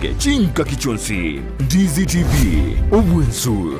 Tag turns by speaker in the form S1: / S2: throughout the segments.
S1: Obwange chingaki chionsi. Ndizi TV, obwensu.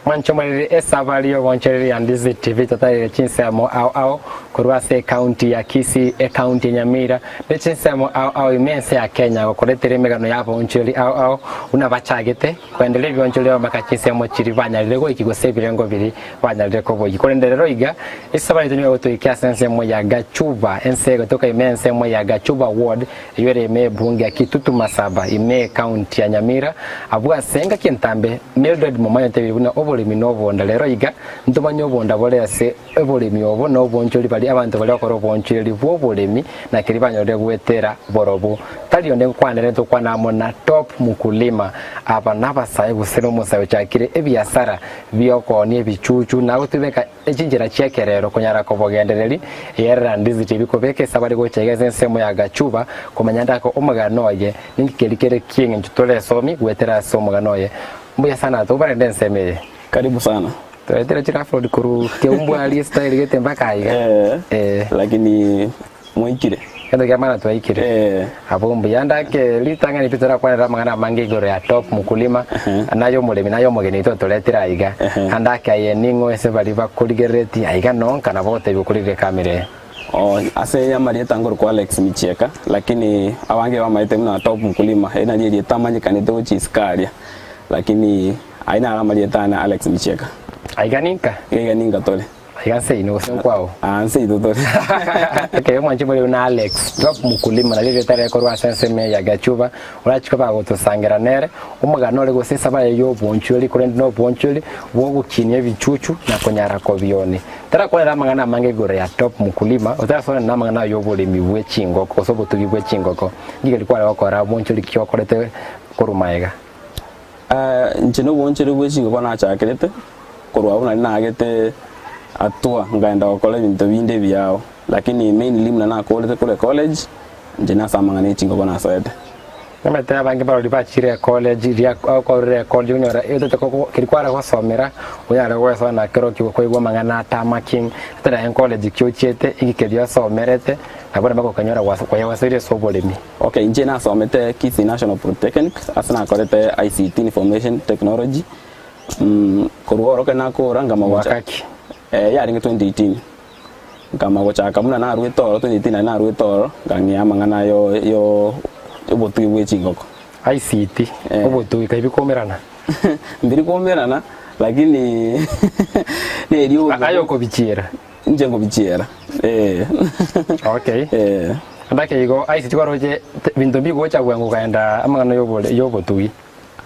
S2: Mwanche moriri esabari y'ogoonchoreria ya Ndizi TV totarire chinsemo ao ao korwa ase ecounty ya Kisii, ecounty ya Nyamira ne chinsemo ao ao ime ense ya Kenya gokoretera emegano ya abaonchoreri ao ao buna bachagete koendereria ebionchoreri ao mpaka chinsemo chiria banyarire goiki gose ebirengo biria banyarire koboyia. Korende rero iga esabari yaito nigo egotoikia ase ensemo ya Gachuba ense egotoka ime ensemo ya Gachuba ward Eyio ere ime ebunge ya Kitutu Masaba, ime ecounty ya Nyamira, abwo ase engaki entambe Mildred Momanyi otebirie buna oboremi nobonda rero iga ntomanye obonda bore ase oboremi obo na obonchori baria abanto baria bakora obonchoreri bw'oboremi na keria banyorire goetera borobwo. Tari onde nkwanere ntokwana amo na Top Mkulima aba nabasae gose nomosae ochakire ebiasara biokoonia ebichuchu na gotubeka Echinchera chi'ekerero konyara kobogendereri, eyerera ndizi tibikobeka esabari gocha iga ase ensemo ya Gachuba komanya ndake omogano oye, ninki keria kere ki'eng'encho toresomi goetera ase omogano oye. Mbuya sana tobarende ensemo eye.
S3: Karibu sana.
S2: Toretire chirafrod korwa Keumbu aria style gete mpaka aiga.
S3: Eh,
S2: Eh.
S3: lakini Mwaikire.
S2: Egento kia maana twaikire.
S3: Eh.
S2: Abwo mbuya ndake ritang'ani pi torakwanera amang'ana amange igoro ya top mkulima naye omoremi naye omogeni oito otoretire aiga. Andake aye ning'o ase baria bakorigereretie aiga nonka nabo ogotebiwa okorigereria ekamera eye.
S3: Oh, ase amarieta nkorokwa Alex Michieka, lakini abange bamaete buna Top Mkulima, eri nario erieta amanyekanete gochia isiko aria, lakini ayio naro amarieta ane Alex Michieka.
S2: Aiga ninka?
S3: Iga ninka tore.
S2: Iga nse ino gose nkwao?
S3: Aa nse ito tore.
S2: Okay, omwanchi more buna Alex, Drop Mkulima nario erieta riaye korwa ase ensemo eye ya Gachuba, orachie koba agotosangera nere, omogano ore gose esaba yaye y'obonchweri korende nobonchweri bw'ogokinia ebichuchu na konyara kobioni. Tarakwanera amang'ana amange igoro ya Top Mkulima, otarasoanera namang'ana ay'oboremi bwe chingoko gose obotugi bwe chingoko. Nki kware gokora obonchweri ki okorete korwa magega?
S3: Inche nobonchori bwe chingoko nachakerete, korwa abwo nari naagete hatua nkaenda gokora ebinto binde ebiao, lakini mainly buna nakorete korwa ecollege, inche nase amang'ana e chingoko nasoete.
S2: Namanyete abange barori bachire ecollege riria okorire ecollege onyora otete koko keri kware gosomera onyare goesoa na kerokio koigwa amang'ana a tarmacking, tari aye college ki ochiete inki keria osomerete, nabo nabo okonyora kwayegosoire ase oboremi.
S3: Ok, inche nasomete Kisii National Polytechnic ase nakorete ICT Information Technology korwa oro ekero nakora nkama gocha
S2: Mwaka ki?
S3: Eh, yarenge 2018 nkama gochaka buna naruete oro 2018 naende naruete oro nkang'ea amang'ana yo yo obotugi bwe chingoko.
S2: ICT,
S3: Eh.
S2: obotugi kai bikoumerana?
S3: Mbiri koumerana lakini neri
S2: Aye okobichiera.
S3: Inche nkobichiera, ee.
S2: Okay.
S3: Ee.
S2: Andake igo aise tikwaroche binto mbigocha bwango okaenda amang'ana yobore yobotugi.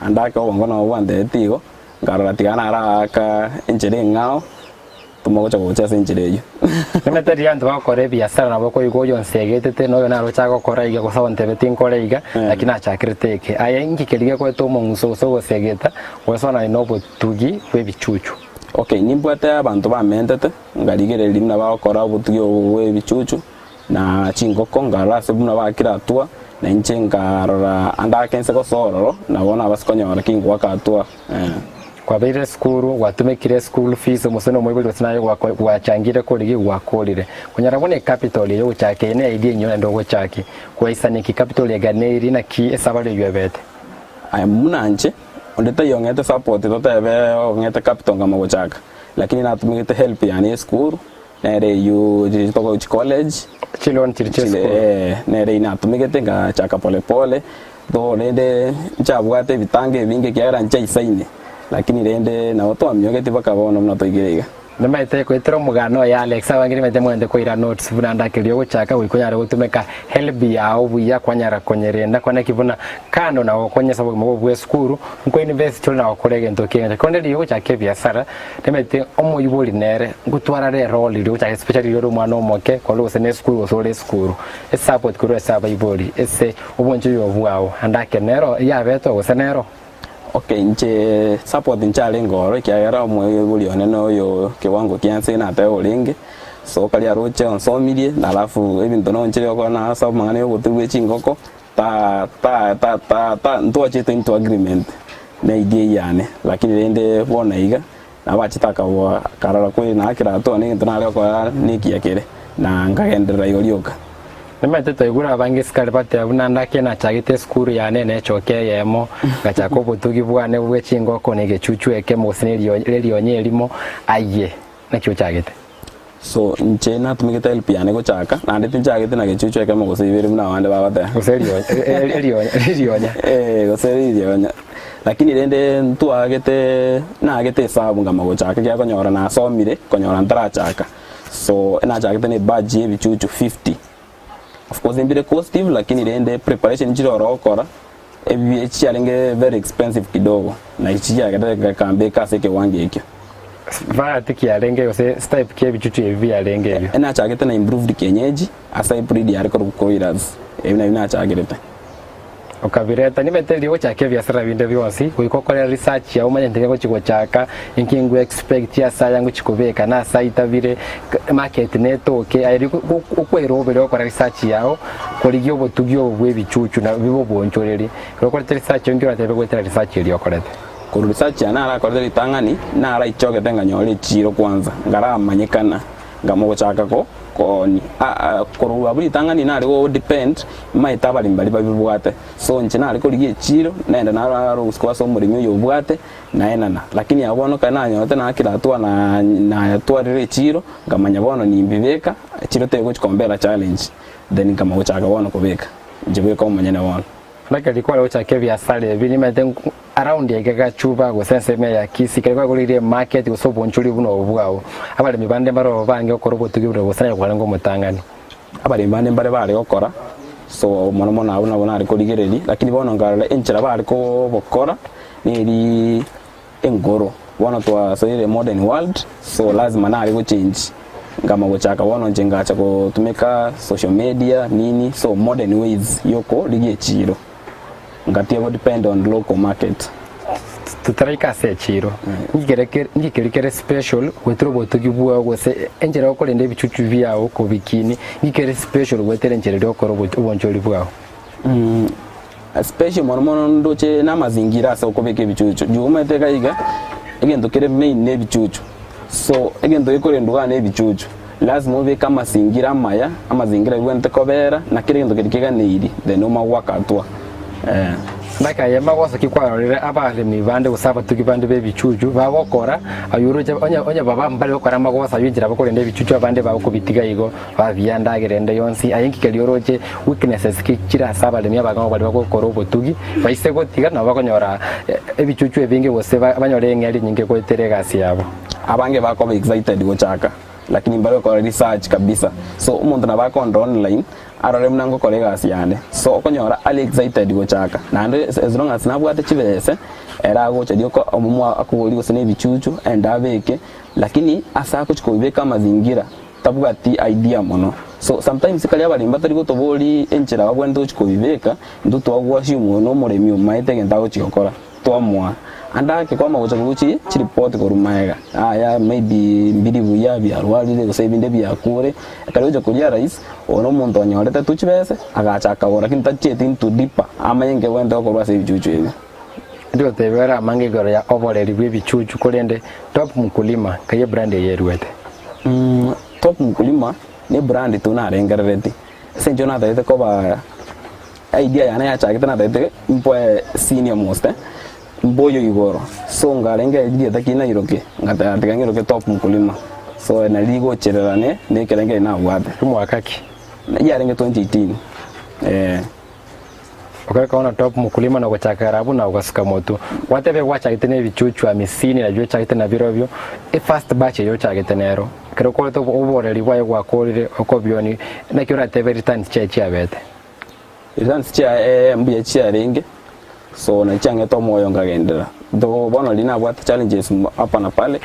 S3: Andake obongo nabo bwantebetie igo, nkarora tiga naraaka enchera eng'ao, tomogocha gocha ase enchera eyio.
S2: Nimanyete riria abanto bagokora ebiasara nabo okoigwa oyo onsegetete na oyo naroche agokora iga gose ontebetie nkore iga, lakini nachakerete eke. Aye inki keria gekoeta omong'uso gose ogosegeta gosonani na obotugi bw'ebichuchu?
S3: Okay, nimbwate abanto bamentete, nkarigereria buna bagokora obotugi obo bw'ebichuchu, na chingoko, nkarora ase buna bakire atua, na inche nkarora ande ake nse gosoa ororo, na bono nabase konyora ki ngoaka atua, eh.
S2: Kwabeire esukuru, gwatumekire eschool fees, omosani omoibori gose naye gwako gwachangire korigia gwakorire. Konyora buna ecapital eye ogochaka eye ne idea enyio naende ogochaki. Kwaisaneki capital eganeiri naki esabari eyio ebete.
S3: Aye buna inche, onde taiyo ong'ete support totebe ong'ete capital nkama gochaka, lakini natumegete help yane ya esukuru, nere eywo togochi college,
S2: Chiloan chiria chia esukuru.
S3: eh, nere eywo natumegete ngachaka pole pole, though rende nchabwate ebitango ebinge ekiagera nchaisaine, lakini rende nabo twamiogeti mpaka bono buna toigire iga.
S2: Nimaete goetera omogano oye Alex, abange nimaete mogende koira notes buna ndakeria ogochaka goika onyare gotumeka helb yao buya kwanyara konyerenda kwane ki buna kando na gokonyesa obogima bwao bwa esukuru nko invest ore na gokora egento kieng'encho. Korende riria ogochaka ebiasara nimaete omoibori nere ngotwara are erole riria ogochaka especially riria ore omwana omoke korwa gose ne esukuru gose ore esukuru esupport korwa ase abaibori ase obwanchani obo bwao ande ake nero yabetwe gose nero.
S3: Okay inche support ncharenge oro ekiagera omoibori one noyo kiwango kia nse natebe orenge, so karia aroche onsomirie na alafu ebinto nonchire gokora nase amang'ana ya obotugi bwe chingoko. Ta ta ta ta ta ntwachete into agreement na idea eyio yane, lakini rende bono iga nabachete akaboa akarora kweri nakera hatua na egento nare gokora nekiya kere, na nkagenderera igo rioka.
S2: Nimanyete twaigure abange sikari bateba buna ndake nachagete esukuru yane nechoka eyemo, ngachaka obotugi bwane bwe chingoko na egechuchu ekemo gose ne erionye erimo, aye naki ochagete?
S3: So inche natumegete help yane gochaka, naende tinchagete na gechuchu ekemo gose ibere buna abande bagoteba.
S2: Gose erionya.
S3: Eh, gose ririonya. Lakini rende ntwagete nagete esabu ngama gochaka ekiagera konyora nasomire konyora ntarachaka. So nachagete na ebudge ya ebichuchu 50. Of course mbire costive lakini rende preparation chire ororo ogokora ebi chiarenge very expensive kidogo na echi chiagerete gekambeka ase ekewango ekio.
S2: Variety ki yarenge gose type ki ebichuchu ebi biarenge ebio?
S3: Nachagete na improved kienyeji ase breed yare korokwa Kuroilers ebi nabio nachagerete.
S2: Okabireta, nimanyete riria ogochaka ebiasara binde bionsi, goika okore research yao omanye ntige gochi gochaka, inki ngwe expect ase aya ngochi kobeka na ase aitabire, market netoke, aye riria okweroberia ogokora research yao, korigia obotugi obo bwa ebichuchu na bibe obonchoreri. Ekero okorete research eyio nki oratebe goetera research eria okorete?
S3: Korwa research yane narakorete ritang'ani, naraichogete nganyora echiiro kwanza, ngaramanyekana. Nkamogochaka ko kooni a korwa abwo ritang'ani nare go depend maete abaremi baria babibwate so inche nare korigia echiro nende naro gosika ase omoremi oyo obwate naenana lakini abwo bono ekero nanyorete nakire hatua na nayatwarire echiro nkamanya bono nimbibeka echiro tegochi kombera challenge then nkamogochaka bono kobeka inche bweka omonyene bono.
S2: Naki kware gochaka ebiasara ebi nimanyete around eke gachuba gose ensemo eye ya Kisii ekero kwagoririe emarket gose obonchori buna obo bwao, abaremi bande mbare obo bange gokora obotugi buna gose naye kwarenge omotang'ani.
S3: Abaremi bande mbare bare gokora so mono mono abwo nabo nare korigereria lakini bono nkarora enchera bare kobokora neri enkoro. Bono twasoire modern world so lazima nare gochange nkama gochaka bono inche ngacha gotumeka social media nini so modern ways yokorigia echiro ngatiga go depend on local market.
S2: Totaraika ase echiro, nki keria kere special goetera obotugi bwao gose enchera okorenda ebichuchu biao kobikini, nki kere special goetera enchera eria okora obonchori bwao?
S3: Special mono mono ndoche na amazingira ase okobeka ebichuchu. Juu omanyete iga iga, egento kere main ne ebichuchu. So egento gekorendwa igaa ne ebichuchu. Lazima obeke amazingira amaya, amazingira abwenerete kobera, na kera egento keria keganeiri then omanye goaka hatua eh.
S2: Naki aye magoso ki kwarorire abaremi bande gose abatugi bande b'ebichuchu bagokora, ayio oroche onye onye baba mbare gokora amagoso ayio enchera bakorenda ebichuchu abande bagokobitiga igo, Babia endagera ende yonsi, aye inki keria oroche weaknesses ki chire ase abaremi abang'ao baria bagokora obotugi, baise gotiga nabo bakonyora ebichuchu ebinge gose banyore eng'eria enyinge goetera egasi yabo.
S3: Abange bakoba excited gochaka lakini mbare gokora research kabisa so omonto nabo akondora online arore buna ngokora egasi yane so okonyora are excited gochaka naende as long as nabwate chibese ere agocha rioka omomwa akogori gose na ebichuchu aende abeke lakini ase agochi kobibeka amazingira tabwati idea mono so sometimes karia abaremi batari gotobori enchera babwenerete gochi kobibeka intwe twagwa assume oyo nomoremi omaete egento agochi gokora twamoa ande ake kwama gocha korwa chi chiripoti korwa maega yaya maybe mbiri buya biarwarire gose ebinde biakure ekero ogocha koria rais oyo nomonto onyorete tu chibese agacha akagora lakini tachieti into deeper amanye nki abwenerete gokorwa ase ebichuchu ebi.
S2: Ndigotebia ore amange igoro ya oboreri bw'ebichuchu korende Top Mkulima nkai ebrand eye eruete.
S3: Top Mkulima ne brand tu narengereretie ase eng'encho natagete koba idea yane yachagete natagete mboe senior most mboyo igoro so nkarengereria rieta ki nairoke ngateba tiga ng'iroke Top Mkulima so nari rigochererane na ekerengererio nabwate.
S2: Omwaka ki?
S3: Yarenge 2018 eh.
S2: Okoreka bono top mkulima na gochaka abwo na ogasuka motwe. Gwatebe gwachagete na ebichuchu amisini nabio ochagete nabirobio, e first batch eyio ochagete nero. Ekero okorete oboreri bwaye gwakorire okobioni naki oratebe returns chiaye chiabete.
S3: Returns chiaye mbuya chiarenge, so nachi chiang'ete omoyo nkagenderera. Though bono riria nabwate challenges hapa na pale,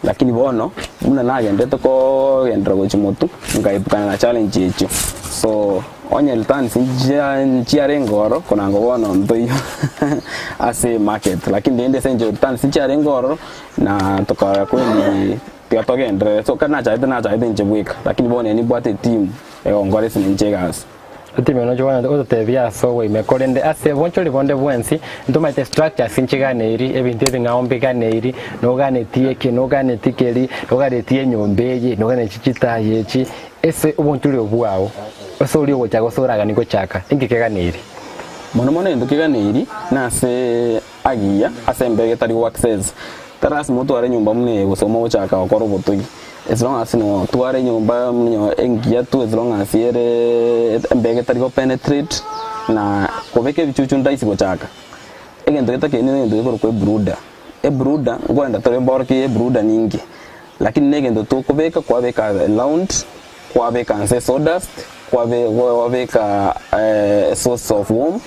S3: Lakini bono, buna nagenderete kogenderera gochia motwe, nkaepukana na challenge echio. So, onye returns nchia nchiarenge ororo, konango bono ntoiyo ase emarket. Lakini rende ase eng'encho returns nchiarenge ororo, na tokarora kweli tiga togenderere. So ekero nachagete nachagete inche bweka, lakini bono ere nimbwate eteam egonkora ase ninche egasi.
S2: Otime noche bono ototebie ase oboime, korende ase obonchori bonde bwensi ntomaete structures nchiganeiri, ebinto ebing'ao mbiganeiri, noganetie eke, noganetie keri, noganetie enyomba eye, noganetie chitaya echi, ase obonchori obwo bwao, ase oria ogochaka gose oraganie gochaka, inki keganeiri?
S3: Mono mono egento keganeiri nase agiya ase embere getari go access. Tari lasima otware enyomba buna eye gose ome gochaka gokora obotogi. As long as notware enyomba buna engiya tu as long as ere embere getari go penetrate na kobeka ebichuchu ndahisi gochaka. Egento getakeire negento gekorokwa ebrooder. Ebrooder nkorenda tore mborokie ebrooder ninki, lakini negento tokobeka kwabeka round kwabeka nse sawdust kwabe kwabeka source of warm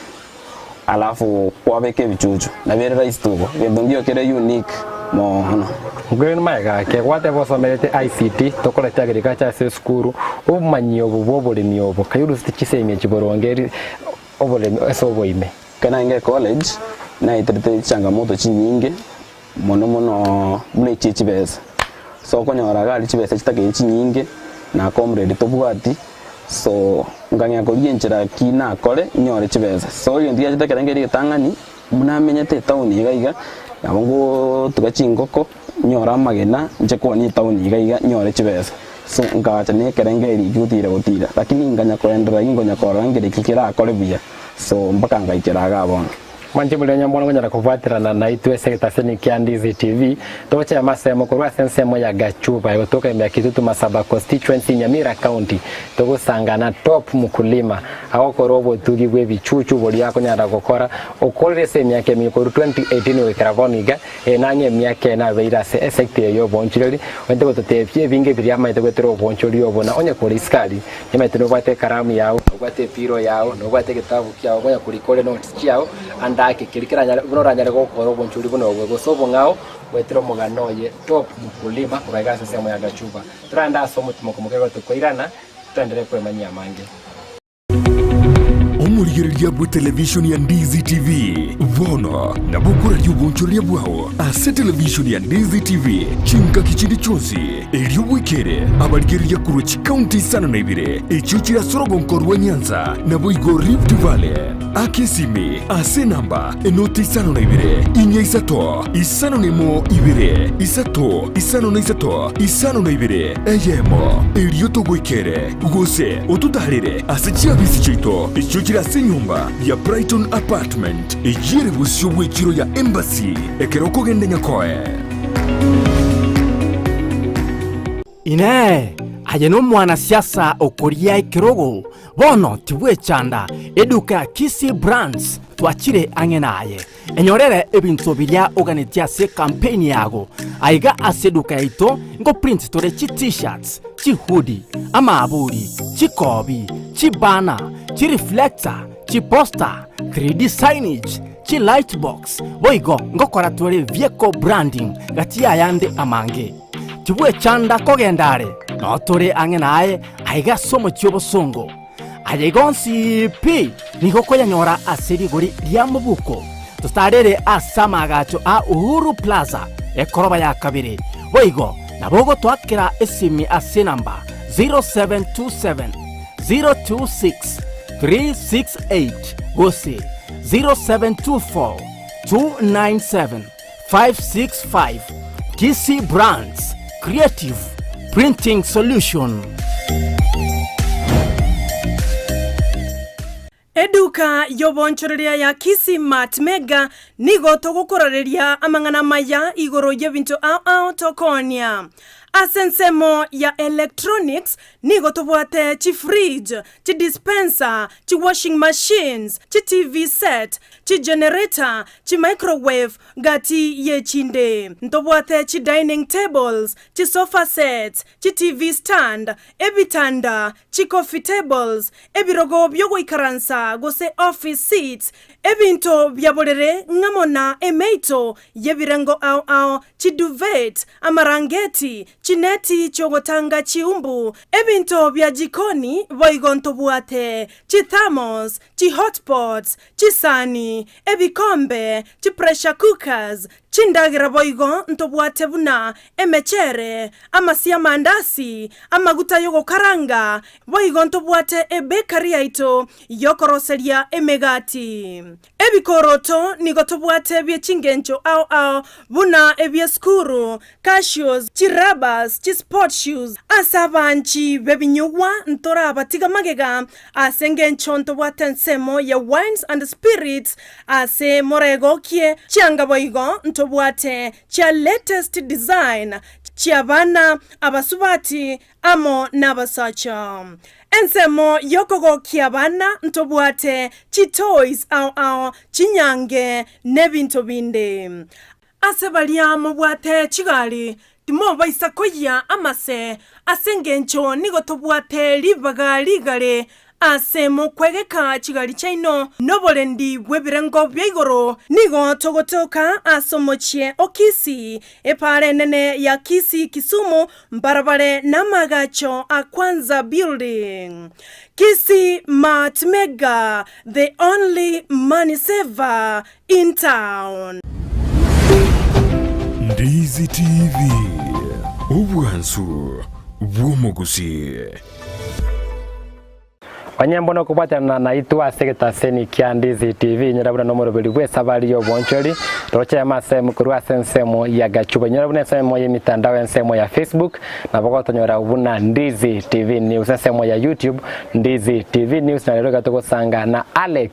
S3: Alafu kwabeka ebichuchu, nabo ere rahisi tu igo, gento nkio kere unique mono.
S2: Nkwegena magega ake, gwateba osomerete ICT, tokorete agriculture ase esukuru, obomanyi obo bwa oboremi obo, kaye oruseti chisemi echi boronge eri oboremi ase oboime.
S3: Ekero narenge ecollege, naeterete chichangamoto chinyinge mono mono buna echi chibesa. So okonyora iga aria chibesa chitakeire chinyinge, na comrade tobwati, so nkang'ea korigia enchera ki nakore nyore chibesa. So egento giachete ekero nkeri egetang'ani, buna amenyete etown iga iga, nabo ngotuga chingoko, nyore amagena, nche koonia etown iga iga nyore chibesa. So nkacha na ekerengerio ekio gotira gotira, lakini nkanya koenderera nkonya korora nkere ki kerakore buya, so mpaka ngaikera igaa bono.
S2: Mwanche more bono konyara kobwaterana naitwe ase egetaseni kia Ndizi TV, togochia amasemo korwa ase ensemo ya Gachuba egotoka ime ya Kitutu Masaba Constituency Nyamira County, togosangana Top Mkulima agokora obotugi bw'ebichuchu boria akonyara gokora okorire ase emiaka eminge korwa 2018 goikera bono iga, eye nang'e emiaka ene abeire ase esector eye y'oboonchoreri, omanyete gototebia ebinge biria amanyete goetera oboonchoreri obo na onye kore isiko aria, nimanyete nobwate ekaramu yao, nobwate epiro yao, nobwate egetabu kiao okonya korika ore notes chiao, ande ake keria keranyare buna oranyare gokora obonchori buna obwe gose obong'ao goetera omogano oye Top Mkulima korwa iga ase ensemo ya Gachuba. Torande ase omotimoko moke igo tokoirana toenderere kwemanyia amange.
S1: Omorigereria bw'etelevishoni ya Ndizi TV bono nabo okoraria obonchoreria bwao ase televishoni ya Ndizi TV chingaki chinde chionsi, erio bwekere abarigereria korwa chikaunti isano na ibere echio chire ase orogonko rwa Nyanza naboigo Rift Valley. Aka esimi ase enamba enoti 52 4 5 01 2 3 5 52 eyemo, erio togoikere gose ototaarere ase chiabisi chiaito echio chire ase enyomba ya Brighton Apartment eyio ere bosio bw'echiro ya Embassy ekero okogenda Nyakoe.
S4: Inee! Aye nomwanasiasa okoria ekerogo? Bono tibwechanda, eduka ya Kisii Brands twachire ang'e naye. Enyorere ebinto biria oganetie ase ekampeini yago. Aiga ase eduka yaito ngoprint tore chi T-shirts, chihoodie, amaaburi, chikobi, chibanner, chireflector, chiposter, 3D signage, chilightbox, boigo ngokora tore vehicle branding gati y'ayande amange. Tibwechanda kogenda are, nao tore ang'e naye aiga ase omochie obosongo. Aya igo onsi pi nigo okoyanyora ase rigori ria mobuko. Totarere ase amaagacho a Uhuru Plaza, ekoroba ya kabere. Boigo nabo ogotoakera esimi ase enamba 0727 026 368 gose 0724 297 565 Kisii Brands Creative Printing Solution.
S5: Eduka y'obonchoreria ya Kisii Mart Mega nigo togokorareria amang'ana amaya igoro y'ebinto ao ao tokoonia. Ase ensemo ya electronics nigo tobwate chifridge, chidispenser, chiwashing machines, chiTV set, chigenerator, chimicrowave, gati y'echinde. Ntobwate chidining tables, chisofa sets, chiTV stand, ebitanda, chicoffee tables, ebirogo biogoikaransa gose office seats, ebinto bia borere ng'amo na emeito y'ebirengo ao ao, chiduvet, amarangeti, chineti chi'ogotanga chiumbu, ebinto bia jikoni, boigo ntobwate chithermos, chihotpots, chisani, ebikombe, chipressure cookers, Chindagera boigo ntobwate buna emechere, amasio 'amandasi, amaguta y'ogokaranga, boigo ntobwate ebekari yaito y'okoroseria emegati. Ebikoroto nigo tobwate bie chingencho ao ao buna ebi'esukuru, cashews, chirabas, chisport shoes. Ase abanchi b'ebinyugwa ntorabatiga magega ase engencho ntobwate ensemo ya wines and spirits ase moregokie chianga boigo ntobwate chia latest design chi'abana, abasubati amo nabasacha. Ensemo y'okogokia abana ntobwate chitoys ao ao, chinyange, nebinto binde. Ase baria mobwate chigari, timobaisa koyia amase, ase engencho nigo tobwate ribaga rigare ase mokwegeka chigari chiaino noborendi bw'ebirengo bia igoro. Nigo togotoka ase omochie o Kisii, epaara enene ya Kisii Kisumu, mbarabare namagacho a Kwanza Building. Kisii Mart Mega, the only money saver in town.
S1: Ndizi TV, obwansu bw'omogusii.
S2: Onye mbono okobwaterana naitwe ase egetaseni kia Ndizi TV, inyora buna nomoroberi bw'esabari y'obonchori, roche amasemo korwa ase ensemo ya Gachuba. Inyora buna ensemo y'emitandao ensemo ya Facebook, nabo gotonyora buna Ndizi TV News, ensemo ya YouTube Ndizi TV News, na rero iga togosanga na Alex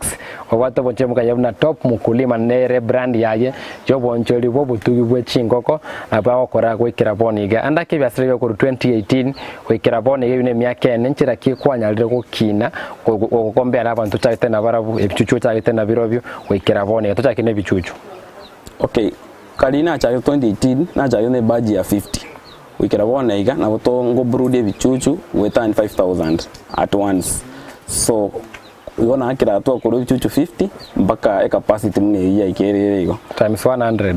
S2: Obwate obonchori bokaya buna Top Mkulima nere brand yaye y'obonchori bw'obotugi bwe chingoko nabwo agokora goikera bono iga. Ande ake ebiasara ebi korwa 2018 goikera bono iga eyio nemiaka ene nchera ki kwanyarire gokina gokombea na abanto tochagete nabarabwo ebichuchu ochagete nabirobio goikera bono iga tochake na ebichuchu.
S3: Okay, kari nachagete 2018 nachagete na ebudget ya 50 goikera bono iga nabo to ngobrood ebichuchu goetania 5000 at once so Igo nakera hatua korwa ebichuchu 50 mpaka ecapacity buna eyio yaikere ere igo.
S2: Times 100.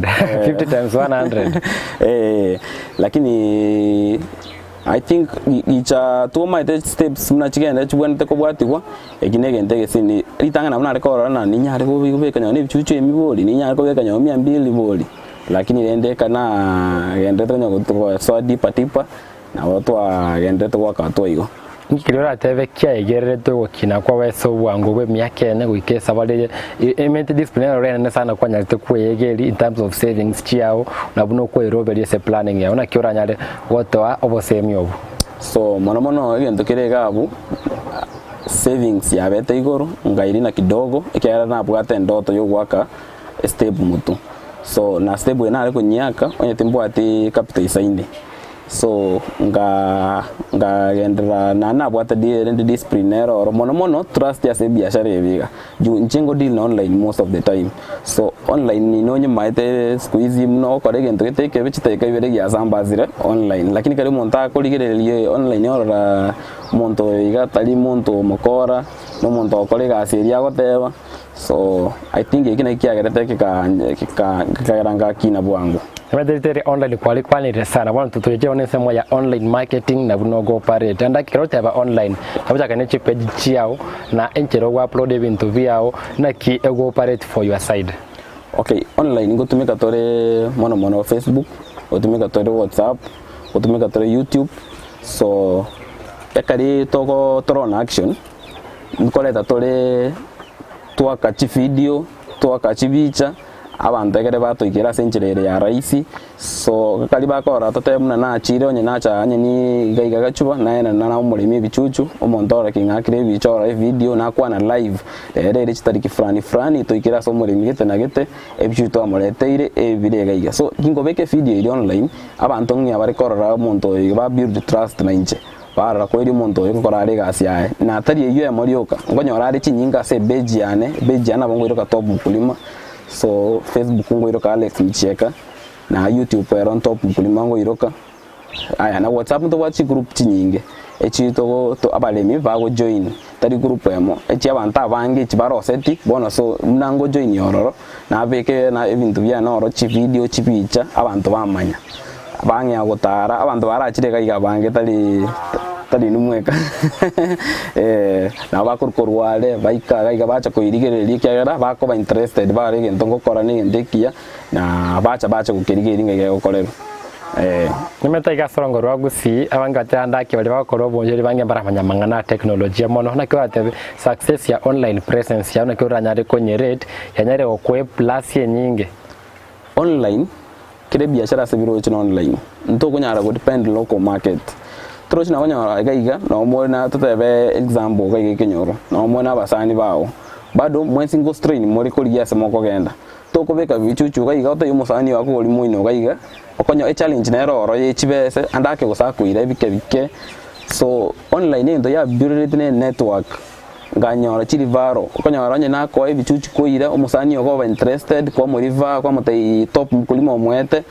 S2: 50 times 100.
S3: Eh, lakini I think gicha tomaete steps buna chigende chibwenerete kobwatigwa, eki na egento egesini. Ritang'ani nabo nare korora ng'a ninyare kobeka nonye na ebichuchu emi bori, ninyare kobeka nonye mia mbili bori, lakini rende ekero nagenderete konya gosoa deeper deeper, Nabo twagenderete goaka hatua igo.
S2: Inki keria oratebe kiaigererete ogokina kwabo ase obwango bw'emiaka ene goika esabari eye? Emete discipline ero enene sana kwanyarete kweyegeria in terms of savings chiao na buna okoeroberia ase planning yao naki oranyare gotoa obosemi obwo?
S3: So mono mono egento kere iga abwo savings yabete igoro nkairina kidogo ekiagera nabwate endoto yogoaka estep motwe so na step eye nare konyiaka onye timbwati capital isaine. So nga nkagenderera naende nabwate di rende discipline nere oro mono mono trust ase ebiashara ebi iga. Juu inche ngo deal na online most of the time, so online nonyimaete siku hizi buna ogokora egento gete ekebe chidakika ibere giasambasire online. Lakini ekero omonto akorigereria online orora omonto oyo iga tari monto omokora, na omonto ogokora egasi eria agoteba, so I think eki nakio kiagerete keka keka kekagera ngakina bwango.
S2: Emetete ere online kwarikwanire sana bono totochire bono ensemo ya online marketing na buna ogo operate ande ekero oteba online nabo ochake ne chipage chiao na enchera ogo upload ebinto biao naki ego operate for your side.
S3: Okay, online ngotumeka tore mono mono Facebook, ngotumeka tore WhatsApp, ngotumeka tore YouTube, so ekeri togo torona action, nkoreta tore twaka chividio, twaka chibicha. Abanto ekere batoikire ase enchera ere ya rahisi, so karia bakorora totebe buna nachire onye nacha onye ni iga iga gachuba naye na omoremi ebichuchu, omonto orore ki ng'akire ebicha orore evideo nakwana live, rero ere chitariki fulani fulani toikire ase omoremi gete na gete, ebichuchu twamoreteire ebire iga iga. So ginkobeka evideo eria online, abanto ng'a bare korora omonto oyo iga ba build trust na inche, barora kweri omonto oyo ngokora are egasi yaye, na tari eywo emo rioka, nkonyora are chinyinga ase epage yane, epage yane nabo nkoiroka top mkulima. So Facebook ngoiroka Alex Michieka, na YouTube ero Top Mkulima ngoiroka, aya na WhatsApp ntobwate chigroup chinyinge echi togo to abaremi bagojoin tari group emo, echi abanto abange echi baroseti bono so buna ngojoini ororo nabeke na ebinto biane oro chividio chibicha abanto bamanya, bang'ea gotara abanto barachire iga iga abange tari. Tari inwe mweka. Eh, nabo bakorwa korwa are, baika iga iga bacha koirigereria ekiagera bakoba interested bare egento ngokora na egento ekiya, na bacha bacha gokerigereria ng'a iga egokorerwa. Eh.
S2: Nimete iga ase orongo rwa Gusii, abange batandaki baria bagokora obonchori bange mbaramanya amang'ana a teknolojia mono. Naki oratebe success ya online presence yao naki oranyare konyerate yanyare gokoa eplus enyinge.
S3: Online, kera ebiashara ase biroche na online, ntokonyara go depend local market. Torochi nabo onyora iga iga nabo more na totebe example iga iga ekenyoro, nabo more na abasani bao, bado mwensi ngo strain more korigia ase mokogenda. Tokobeka bichuchu iga iga otebie omosani ogo akogori moino iga iga, okonyora echallenge nere ororo ye chibese ande ake gose akoira ebike bike, so online egento ya builded ne enetwork. Nkanyora chirivaro, okonyora onye nakoa ebichuchu koira, omosani ogo oba interested, kwamoriva, kwamotebia top mkulima omoete,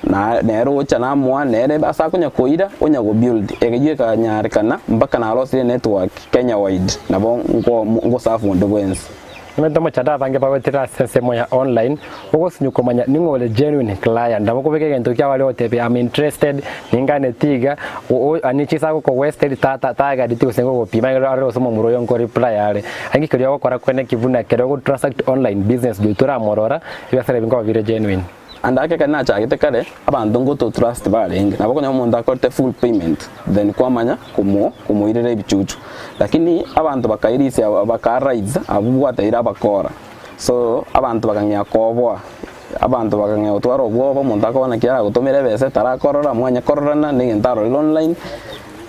S3: na nere ocha namoa, nere ase akonya koira, onya go build. Eyio ekanyarekana mpaka narosirie enetwork Kenya wide, nabo nko ngoserve onde bwensi.
S2: Nimanyete omochando abange bagoetera ase ensemo ya online, ogosinywa komanya ning'o ore genuine client. Nabo okobeka egento kiao aria ogotebia I'm interested, ninganeti iga, ani chinsa agoko wasted ta ta tagareti gose ngogopima ekero arore gose omomura oyo nko reply are. Naki keria ogokora kwene ki buna ekero ogo transact online business goika oramorora, ebiasara ebi nkoba bire genuine.
S3: Ande ake ekero nachagete kare, abanto ngoto trust barenge, nabo okonyora omonto akorete full payment then kwamanya komo komoirera ebichuchu. Lakini abanto bakairisia baka rise abwo bwateire abakora, so abanto bakang'ea koboa, abanto bakang'ea gotwara obwoba omonto akoba naki aragotomera ebesa etarakorora mwanye kororana na egento arorire online.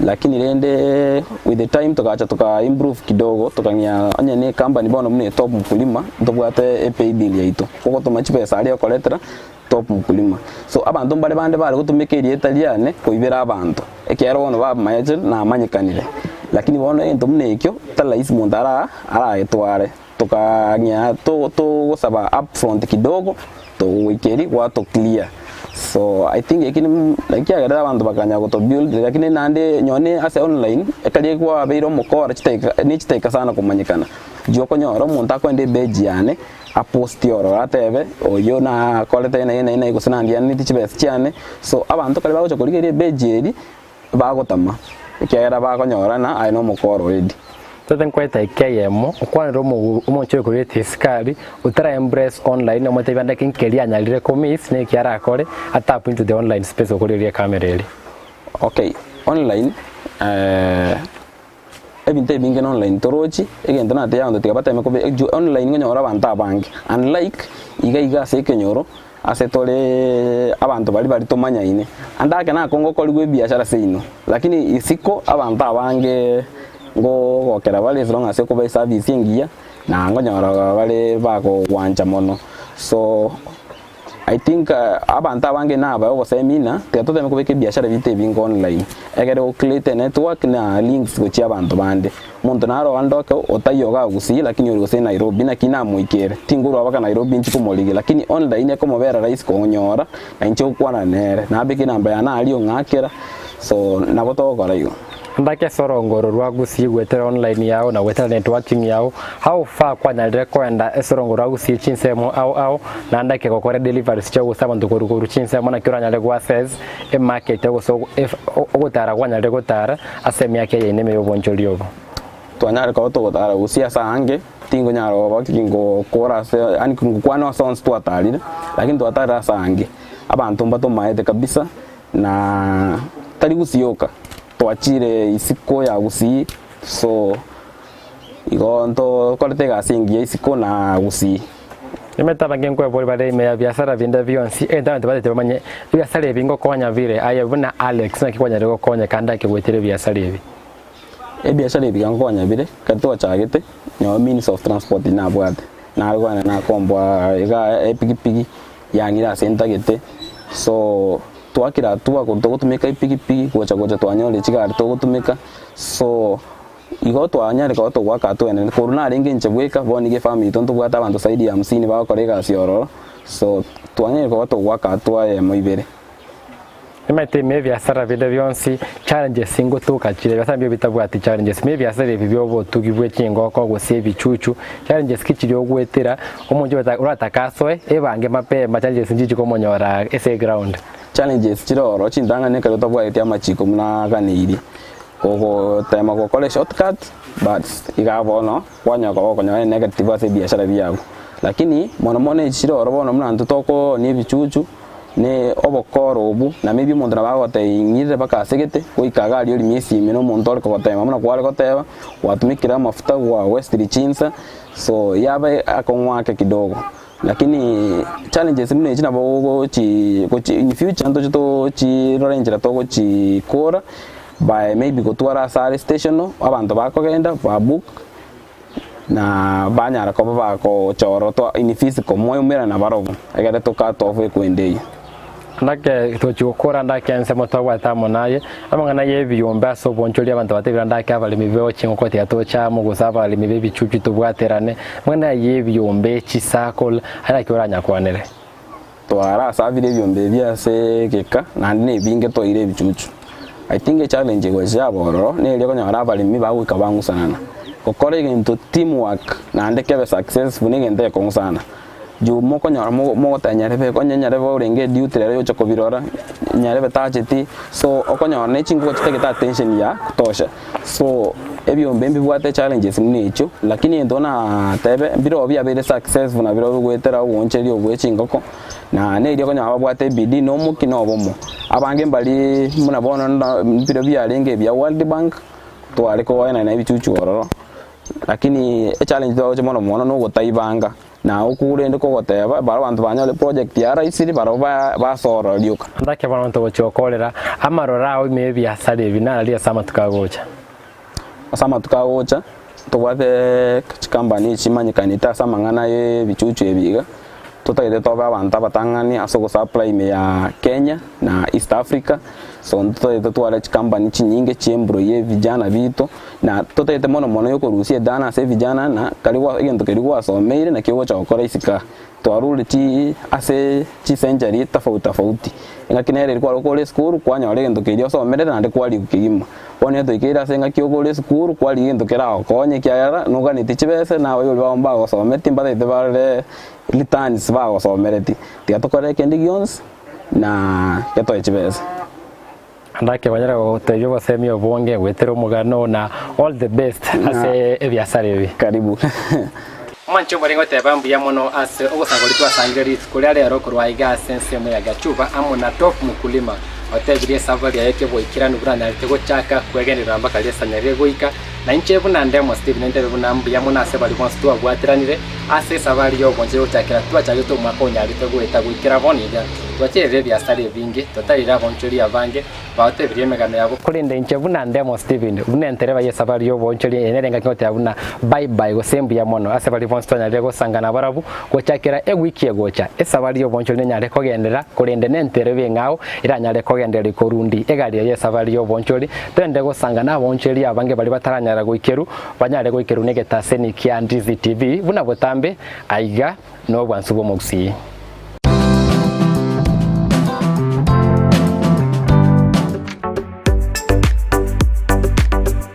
S3: Lakini rende with the time togacha toka improve kidogo tokang'ia onye ne ecompany bono buna Top Mkulima ntobwate epaybill yaito ogotoma chibesa aria okoretera Top Mkulima. So abanto mbare bande bare gotumeka erieta riane koibera abanto ekiagera bono bamanyete namanyekanire lakini bono egento buna ekio tari rahisi monto ara aragetware tokang'ia to togosaba upfront kidogo togoikeria gwato clear. So I think eki naki kiagerire abanto bakanya goto build lakini naende nonye ase online ekeri kwabeire omokora chidakika ne chidakika sana komanyekana. Inche okonyora omonto akoenda epage yane aposti ororo atebe oyio nakorete naye naye naye gose nandianeti chibesa chiane so abanto ekero bagocha korigereria epage eria bagotama ekiagera bakonyorana aye nomokora already.
S2: Tata nkoeta eke eyemo, okwanere omogu omonche oyo koreta esikari, otara embrace online omotebie ande eke nkeria anyarire ko miss na eki arakore a tap into the online space okoreria ecamera eria.
S3: Okay, online ebinto ebinge na online torochi, egento natebia abanto tiga bateme kobe ju online nkonyora abanto abange unlike iga iga ase ekenyoro. Ase tore abanto baria baria tomanyaine, ande ake nakongokorigwa ebiashara seino, lakini isiko abanto abange ngogokera bare as long as okoba eservice engiya, na nkonyora bare bakogwancha mono. So I think abanto abange nabae obosemi ng'a tiga toteme kobeka ebiashara biaito ebinge online, egere go create enetwork na links gochia abanto bande. Omonto naro onde oke otaiyo igaa Gusii lakini ore gose Nairobi naki namoikere, tinkorwa mpaka Nairobi inche komorigia lakini online ekomobera rahisi konyora na inche gokwana nere, nabeke enamba yane aria ong'akera so nabo togokora igo.
S2: Mbake ase orongo oro rwa Gusii goetera online yao na goetera networking yao, how far kwanyarire koenda ase orongo rwa Gusii chinsemo ao ao naende ake gokora deliveries chiao gose abanto korwa korwa chinsemo naki oranyare go access emarket gose ogotara kwanyarire gotara Ase emiaka eye ineme y'obonchori obo.
S3: Twanyare koba togotara gusii ase aange, tinkonyara koba ngokora ase yaani ngokwana ase onsi twatarire, lakini twatarire ase aange, abanto mbatomaete kabisa, na tari gusii yoka, twachire isiko ya gusii, so igo ntokorete egasi engiya isiko na gusii.
S2: Nimanyete abange nkweboria bare ime ya biasara binde bionsi, egento abanto batete bamanye, ebiasara ebi ngokonya bire, aye buna Alex naki kwanyarire gokonya kande ake goetera ebiasara ebi?
S3: Ebiasara ebi iga nkonya bire, ekero twachagete, nyowe means of transport nabwate, nare kogenda nakomboa iga epikipiki, yang'ira ase ntagete, so twakira hatua korwa togotumeka epikipiki gocha gocha twanyorire chigari togotumeka, so. Igo twanyare koba togoaka twenene. Korwa narenge inche bweka, bono nigo efamiri yaito ntobwate abanto zaidi ya hamsini bagokora egasi ororo, so twanyare koba togoaka hatua eyemo ibere.
S2: Nimanyete ime ebiasara binde bionsi challenges ngotoka chire, ebiasara mbire bitabwati challenges. Ime ebiasara ebi bia obotugi bwe chingoko gose ebichuchu, challenges ki chiria ogoetera, omonto oratake asoe ebange mapema challenges nchichi komonyora ase eground.
S3: Challenges chire ororo chintang'ani ekero otabwateti amachiko buna aganeirie. Gogotema gokora eshortcut but iga bono kwanyora koba okonyora enegative ase ebiashara biago. Lakini mono mono echi chire ororo bono buna intwe tokoonia ebichuchu ne obokoro obwo na maybe omonto nabo agotebia ing'irire mpaka ase gete goika iga aria orimie esimi na omonto ore kogotema buna kware goteba gwatumekire amafuta gwa westiri chinsa so yaba akong'u ake kidogo. Lakini challenges buna echi nabo ogochi gochi in future ntoche tochirore enchera togochikora by maybe gotwara ase are stational abanto bakogenda ba book na banyara koba bagochora twa in physical mwaumerana nabarobwo egere to cut off ekwenda eyio.
S2: Ndake tochi gokora ndake ensemo twabwate amo naye, amang'ana y'ebiombe ase obonchori abanto batebire ndake abaremi be chingoko tiga toche amo gose abaremi b'ebichuchu tobwaterane, amang'ana y'ebiombe, chisakol, aye naki oranyakwanere?
S3: Twarasabire ebiombe ebi ase egeka naende na ebinge twaire ebichuchu. I think echallenge egocha yaba ororo neria okonyora abaremi bagoika bang'usanana. Gokora egento team work naende kebe successful na egento egekong'u sana. Juu mokonyora mogoteba nyarebe onye nyarebe orenge eduty rero yocha kobirora, nyarebe tacheti, so okonyora ne chingoko chitagete attention ya kutosha. So ebiombe mbibwate challenges buna echio, lakini egento natebe mbirobio biabeire successful na birobio goetera obooncheri obo bwe chingoko, na neria okonyora babwate ebidii na omokia na obomo. Abange mbari buna bono na mbirobio biarenge ebia World Bank, tware koenana ebichuchu ororo. Lakini echallenge twagocha mono mono na ogotaibanga, na okwo rende kogoteba barabwo abanto banyore project ya raisiri barabwo ba basorora rioka.
S2: Ndake bono togochia gokorera amaroro ao ime y'ebiasara ebi narari ase amatuko agocha.
S3: Ase amatuko agocha tobwate chikampani echi chimanyekanete ase amang'ana ya ebichuchu ebi iga, totagete tobe abanto abatang'ani ase ogosupply ime ya Kenya na East Africa, so ntotagete totware chikampani chinyinge chi'employ vijana bito. Na totagete mono mono yokorusia edana ase evijana na kari gwa egento keria gwasomeire nakio ogocha gokora isiko aa. Twarure chi ase chisenchari tofauti tofauti, engaki nere eria kware okore esukuru kwanyora egento keria osomerete naende kwarigwa kegima. Bono etoikeire ase engaki okore esukuru kwarigia egento keragokonye ekiagera noganeti chibese na abaibori bao mbagosometi mbatagete barore returns bagosomereti. Tiga tokore kende gionsi na getoe chibesa.
S2: Ndake banyare gotebia obosemi obonge goetera omogano na all the best ase ebiasara ebi.
S3: Karibu.
S2: Omonche omorenge goteba mbuya mono ase ogosanga koria twasangire rituko ria rero korwa aiga ase ensemo ya Gachuba amo na Top Mkulima otebirie esabari yaye keboikeranu buna anyarete gochaka kwegenderera mpaka risanya rire goika na inche buna Ndemo Stephen nintebe buna mbuya mono ase baria bonsi twabwateranire ase esabari y'obonche gochakera twachagete omwaka onyarete goeta goikera bono iga Twacherire ebiasara ebinge, totarire abaonchoria abange, bagotebirie emegano yabo. Korende inche buna Ndemo Stephen, buna entereba y'esabari y'oboonchoria eye nere engaki ngoteba buna bye bye gose mbuya mono ase baria bonsi twanyarire gosangana barabwo gochakera ewiki egocha. Esabari y'oboonchoria nenyare kogenderera, korende nentereba eng'ao eranyare kogendereria korundi egari eye y'esabari y'oboonchori. Togende gosangana abaonchoria abange baria bataranyara goikeru, banyare goikerwa negetaseni kia Ndizi TV buna botambe aiga nobwansu bw'omogusii.